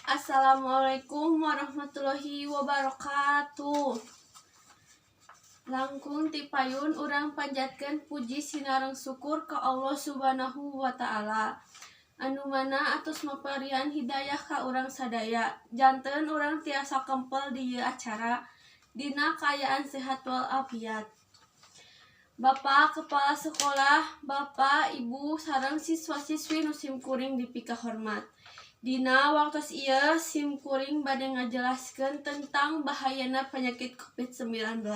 Assalamualaikum warahmatullahi wabarakatuh. Langkung ti payun urang panjatkeun puji sinareng syukur ka Allah Subhanahu wa Ta'ala, anu mana atos maparihan hidayah ka urang sadaya janten urang tiasa kempel di ieu acara dina kaayaan sehat walafiat. Bapak Kepala Sekolah, Bapak, Ibu, sareng siswa-siswi nu sim kuring dipikahormat. Dina waktos ieu sim kuring bade ngajelaskeun tentang bahayana penyakit COVID-19.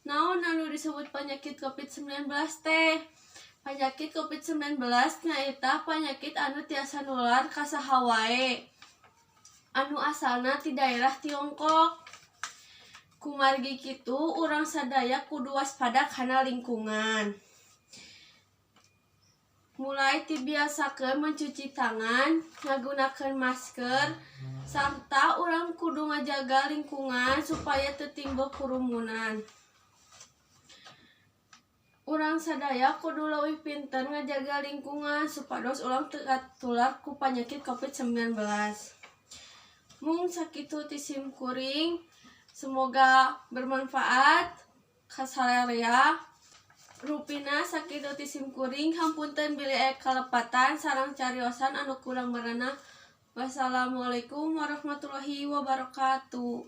Naon anu disebut penyakit COVID-19 teh? Penyakit COVID-19 nyaeta penyakit anu tiasa nular ka saha wae, anu asalna ti daerah Tiongkok. Kumargi kitu, urang sadaya kudu waspada kana lingkungan. Mulai tibiasakeun mencuci tangan, ngagunakeun masker, sarta urang kudu ngajaga lingkungan supaya teu timbul kerumunan. Urang sadaya kudu leuwih pinter ngajaga lingkungan supados urang teu katular ku penyakit COVID-19. Mung sakitu ti sim kuring, semoga bermanfaat ka sararea. Rupina sakitu ti sim kuring, hapunten bilih aya kalepatan sareng cariosan anu kurang merenah. Wassalamualaikum warahmatullahi wabarakatuh.